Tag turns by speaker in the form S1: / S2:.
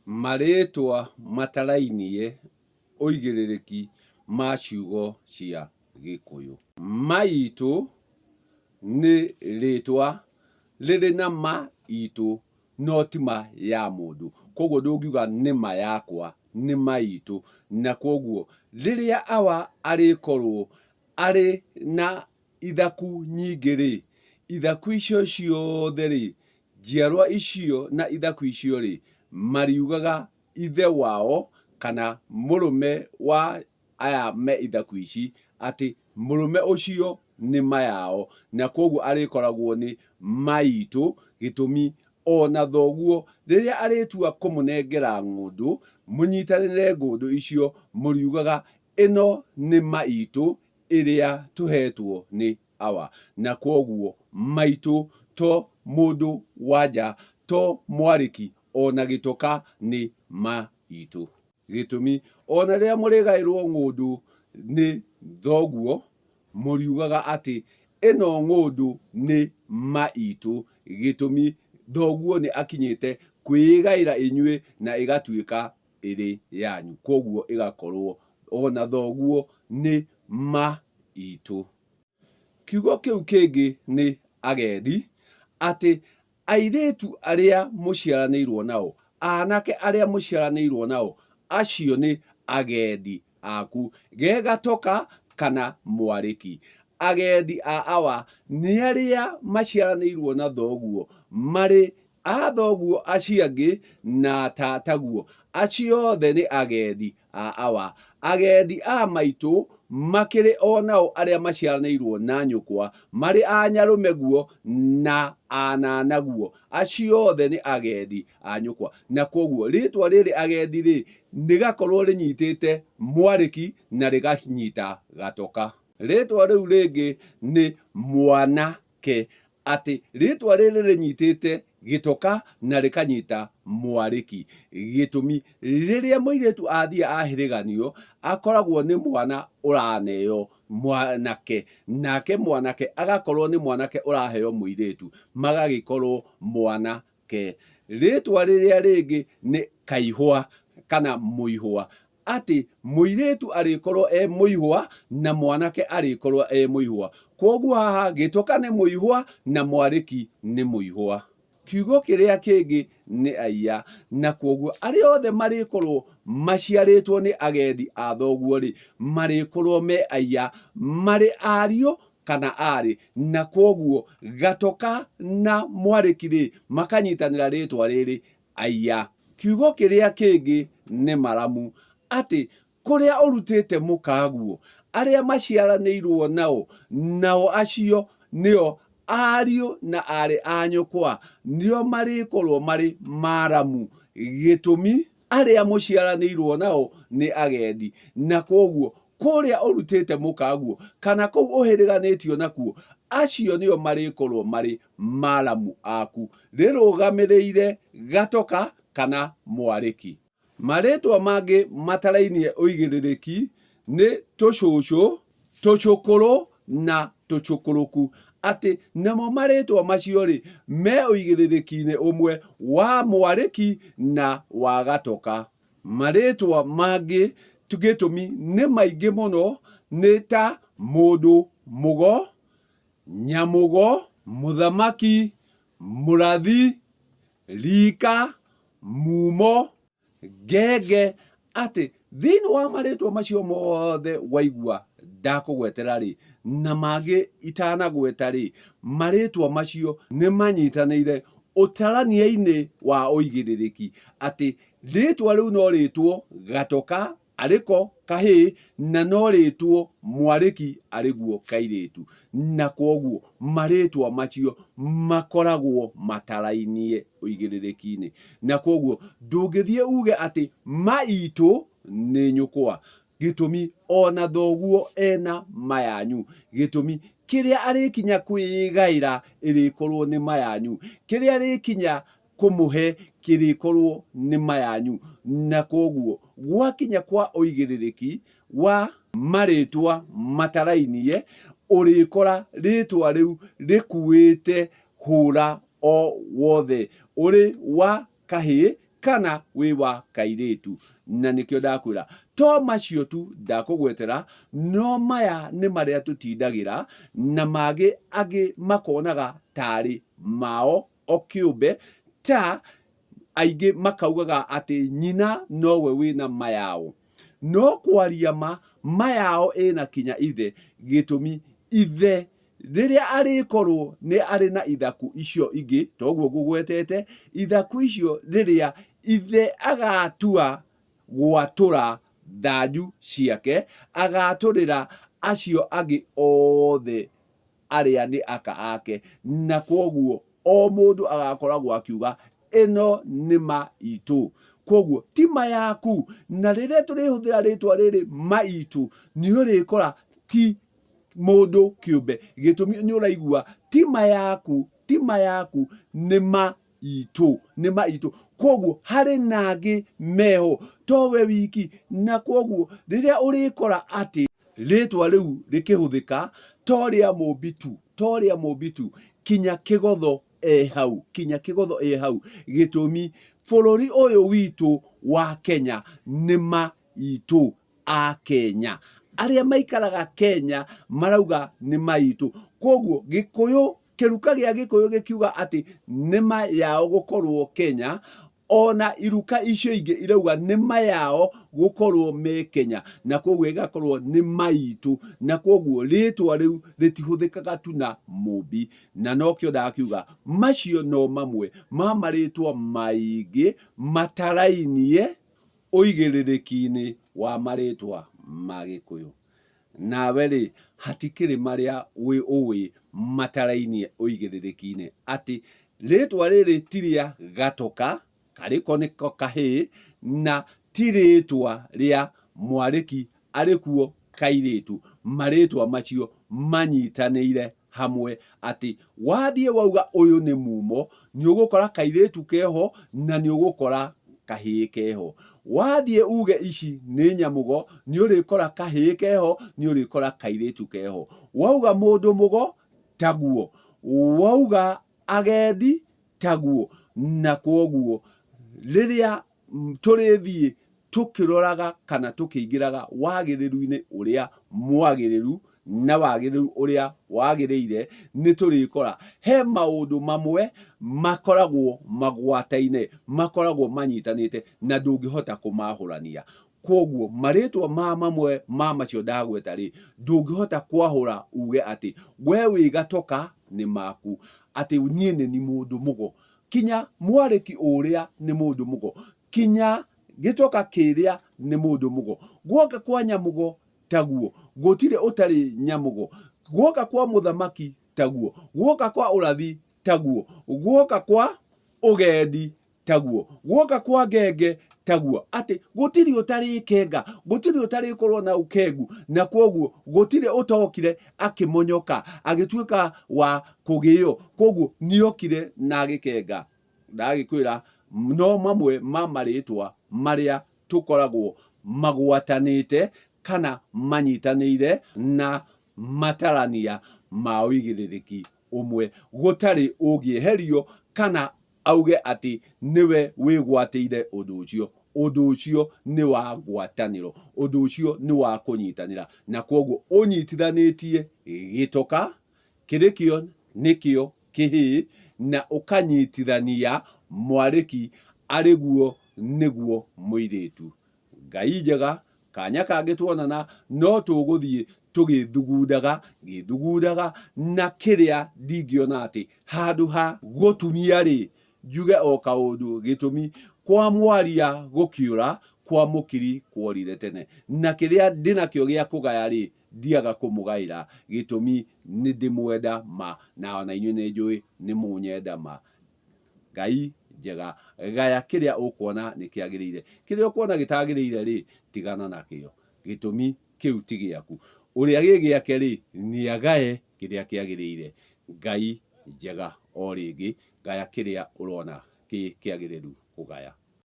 S1: Marĩtwa matarainie ũigĩrĩrĩki ma ciugo cia Gĩkũyũ. Maitũ nĩ rĩtwa rĩrĩ na ma itũ no ti ma ya mũndũ. Kwoguo ndũngiuga nĩ ma yakwa, nĩ ma itũ. Na kwoguo rĩrĩa awa arĩkorwo arĩ na ithaku nyingĩ-rĩ, ithaku icio ciothe-rĩ, njiarwa icio na ithaku icio-rĩ, mariugaga ithe wao kana mũrũme wa aya me ithaku ici atĩ mũrũme ũcio nĩ ma yao, na kwoguo arĩkoragwo nĩ ma itũ, gĩtũmi ona thoguo rĩrĩa arĩtua kũmũnengera ng'ũndũ, mũnyitanĩre ng'ũndũ icio, mũriugaga ĩno nĩ ma itũ ĩrĩa tũhetwo nĩ Awa. Na kwoguo maitũ to mũndũ wa nja, to mwarĩki, ona gĩtoka nĩ ma itũ. Gĩtũmi, ona rĩrĩa mũrĩgaĩrwo ng'ũndũ nĩ thoguo, mũriugaga atĩ ĩno ng'ũndũ nĩ ma itũ. Gĩtũmi, thoguo nĩ akinyĩte kwĩĩgaĩra inyuĩ na ĩgatuĩka ĩrĩ yanyu. Kwoguo ĩgakorwo ona thoguo nĩ ma itũ. Kiugo kĩu kĩngĩ nĩ agendi, atĩ airĩtu arĩa mũciaranĩirwo nao, anake arĩa mũciaranĩirwo nao, acio nĩ agendi aku, ge gatoka kana mwarĩki. Agendi a awa nĩ arĩa maciaranĩirwo na thoguo, marĩ a thoguo acio angĩ na tataguo, acio othe nĩ agendi a awa. Agendi a maitũ makĩrĩ o nao arĩa maciaranĩirwo na nyũkwa, marĩ a nyarũmeguo na a nanaguo, acio othe nĩ agendi a nyũkwa. Na kwoguo rĩtwa rĩrĩ agendi-rĩ, rĩgakorwo rĩnyitĩte mwarĩki na rĩganyita gatoka. Rĩtwa rĩu rĩngĩ nĩ mwana ke atĩ rĩtwa rĩrĩ rĩnyitĩte gĩtoka na rĩkanyita mwarĩki. Gĩtũmi, rĩrĩa mũirĩtu athiĩ ahĩrĩganio, akoragwo nĩ mwana ũraneo mwanake, nake mwanake agakorwo nĩ mwanake ũraheo mũirĩtu, magagĩkorwo mwana ke. Rĩtwa rĩrĩa rĩngĩ nĩ kaihũa kana mũihũa, atĩ mũirĩtu arĩkorwo e mũihũa na mwanake arĩkorwo e mũihũa. Kwoguo haha gĩtoka nĩ mũihũa na mwarĩki nĩ mũihũa. Kiugo kĩrĩa kĩngĩ nĩ aiya, na kwoguo arĩa othe marĩkorwo maciarĩtwo nĩ agendi a thoguo-rĩ, marĩkorwo me aiya, marĩ ariũ kana aarĩ, na kwoguo gatoka na mwarĩki-rĩ, makanyitanĩra rĩtwa rĩrĩ, aiya. Kiugo kĩrĩa kĩngĩ nĩ maramu, atĩ kũrĩa ũrutĩte mũkaguo, arĩa maciaranĩirwo nao, nao acio nĩo ariũ na aarĩ a nyũkwa, nĩo marĩkorwo marĩ maramu. Gĩtũmi, arĩa mũciaranĩirwo nao nĩ agendi, na kwoguo kũrĩa ũrutĩte mũkaguo, kana kũu ũhĩrĩganĩtio nakuo, acio nĩo marĩkorwo marĩ maramu aku. Rĩrũgamĩrĩire gatoka kana mwarĩki. Marĩtwa mangĩ matarainie ũigĩrĩrĩki nĩ tũcũcũ, tũcũkũrũ na tũcũkũrũku. Atĩ namo marĩtwa macio-rĩ, me ũigĩrĩrĩki-inĩ ũmwe wa mwarĩki na wa gatoka. Marĩtwa mangĩ gĩtũmi nĩ maingĩ mũno nĩ ta mũndũ mũgo, nyamũgo, mũthamaki, mũrathi, rika, mumo, ngenge, atĩ thĩinĩ wa marĩtwa macio mothe waigua ndakũgwetera-rĩ, na mangĩ itanagweta-rĩ, marĩtwa macio nĩ manyitanĩire ũtarania-inĩ wa ũigĩrĩrĩki atĩ Rĩĩtwa rĩu no rĩĩtwo Gatoka arĩ ko kahĩĩ na no rĩĩtwo Mwarĩki arĩ guo kairĩtu. Na kwoguo marĩĩtwa macio makoragwo matarainie ũigĩrĩrĩki-inĩ. Na kwoguo ndũngĩthiĩ uge atĩ ma itũ nĩ nyũkwa. Gĩtũmi ona thoguo ena ma yanyu. Gĩtũmi kĩrĩa arĩkinya kwĩgaĩra ĩrĩkorwo nĩ ma yanyu. Kĩrĩa arĩkinya kũmũhe kĩrĩkorwo nĩ ma yanyu. Na kwoguo gwakinya kwa ũigĩrĩrĩki wa marĩtwa matarainie, ũrĩkora rĩtwa rĩu rĩkuĩte hũra o wothe, ũrĩ wa kahĩĩ Kana wĩ wa kairĩtu. Na nĩkĩo ndakwĩra to macio tu ndakũgwetera, no maya nĩ marĩa tũtindagĩra, na mangĩ angĩ makonaga tarĩ mao o kĩũmbe, ta aingĩ makaugaga atĩ nyina nowe wĩna mayao. No kwaria ma, mayao ĩna kinya ithe, gĩtũmi ithe Rĩrĩa arĩkorwo nĩ arĩ na ithaku icio ingĩ, toguo ngũgwetete, ithaku icio rĩrĩa ithe agatua gwatũra thanju ciake, agatũrĩra acio angĩ othe arĩa nĩ aka ake, na kwoguo o mũndũ agakoragwo akiuga ĩno nĩ ma itũ. Kwoguo ti ma yaku. Na rĩrĩa tũrĩhũthĩra rĩtwa rĩrĩ ma itũ, nĩ ũrĩkora ti mũndũ kĩũmbe. Gĩtũmi nĩ ũraigua ti ma yaku, ti ma yaku, nĩ ma itũ, nĩ ma itũ. Kwoguo harĩ na angĩ meho, towe wiki. Na kwoguo rĩrĩa ũrĩkora atĩ rĩtwa rĩu rĩkĩhũthĩka to rĩa Mũmbi tu, to rĩa Mũmbi tu, kinya Kĩgotho e hau, kinya Kĩgotho e hau. Gĩtũmi bũrũri ũyũ witũ wa Kenya nĩ ma itũ a Kenya. Arĩa maikaraga Kenya marauga nĩ ma itũ. Kwoguo Gĩkũyũ, kĩruka gĩa Gĩkũyũ gĩkiuga atĩ nĩ ma yao gũkorwo Kenya, ona iruka icio ingĩ irauga nĩ ma yao gũkorwo me Kenya, na kwoguo ĩgakorwo nĩ ma itũ, na kwoguo rĩtwa rĩu rĩtihũthĩkaga tu na Mũmbi. Na nokĩo ndakiuga macio no mamwe ma marĩtwa maingĩ matarainie ũigĩrĩrĩki-inĩ wa marĩtwa ma Gĩkũyũ. Nawe-rĩ, hatikĩrĩ marĩa ũĩ matarainie ũigĩrĩrĩki-inĩ atĩ rĩtwa rĩrĩ ti rĩa gatoka, karĩ ko nĩko kahĩĩ, na ti rĩtwa rĩa mwarĩki arĩ kuo kairĩtu. Marĩtwa macio manyitanĩire hamwe atĩ wathiĩ wauga ũyũ nĩ mumo, nĩ ũgũkora kairĩtu keho na nĩ ũgũkora kahĩĩ keho. Wathiĩ uge ici nĩ nyamũgo, nĩ ũrĩkora kahĩĩ keho, nĩ ũrĩkora kairĩtu keho. Wauga mũndũ mũgo, taguo. Wauga agendi, taguo. Na kwoguo rĩrĩa tũrĩthiĩ tũkĩroraga kana tũkĩingĩraga wagĩrĩru-inĩ ũrĩa mwagĩrĩru na wagĩrĩru ũrĩa wagĩrĩire, nĩ tũrĩkora he maũndũ mamwe makoragwo magwataine, makoragwo manyitanĩte na ndũngĩhota kũmahũrania. Kwoguo marĩtwa ma mamwe ma macio ndagweta rĩ, ndũngĩhota kwahũra uge atĩ we wĩ gatoka nĩ maku, atĩ niĩ nĩ ni mũndũ mũgo. Kinya mwarĩki ũrĩa nĩ mũndũ mũgo, kinya gĩtoka kĩrĩa nĩ mũndũ mũgo. Guoka kwa nyamũgo taguo, gũtirĩ ũtarĩ nyamũgo. Guoka kwa mũthamaki taguo, guoka kwa ũrathi taguo, guoka kwa ũgendi taguo, guoka kwa ngenge taguo, atĩ gũtirĩ ũtarĩkenga, gũtirĩ ũtarĩkorwo na ũkengu, na kwoguo gũtirĩ ũtokire akĩmonyoka, agĩtuĩka wa kũgĩo, kwoguo nĩokire na agĩkenga. Ndagĩkwĩra no mamwe ma marĩtwa marĩa tũkoragwo magwatanĩte kana manyitanĩire na matarania ma ũigĩrĩrĩki ũmwe, gũtarĩ ũngĩeherio kana auge atĩ nĩwe wĩgwatĩire ũndũ ũcio. Ũndũ ũcio nĩ wa ngwatanĩro, ũndũ ũcio nĩ wa kũnyitanĩra, na kwoguo ũnyitithanĩtie gĩtoka kĩrĩ kĩo nĩkĩo kĩhĩĩ na ũkanyitithania mwarĩki arĩ guo nĩguo mũirĩtu. Ngai njega, kanya kangĩ tuonana no tũgũthiĩ tũgĩthugundaga, ngĩthugundaga na kĩrĩa ndingĩona atĩ handũ ha gũtumia rĩ, njuge o kaũndũ gĩtũmi kwa mwaria gũkĩũra, kwa mũkiri kworire tene. Na kĩrĩa ndĩnakĩo gĩa kũgaya rĩ, ndiaga kũmũgaĩra gĩtũmi nĩ ndĩmwenda ma, na ona inyuĩ nĩ njũĩ nĩ mũnyenda ma. Ngai njega, gaya kĩrĩa ũkuona nĩ kĩagĩrĩire. Kĩrĩa ũkuona gĩtagĩrĩire rĩ, tigana nakĩo. Gĩtũmi kĩu ti gĩaku. Ũrĩa gĩ gĩake rĩ, nĩ agae kĩrĩa kĩagĩrĩire. Ngai njega o rĩngĩ, gaya kĩrĩa ũrona kĩ kĩagĩrĩru kũgaya.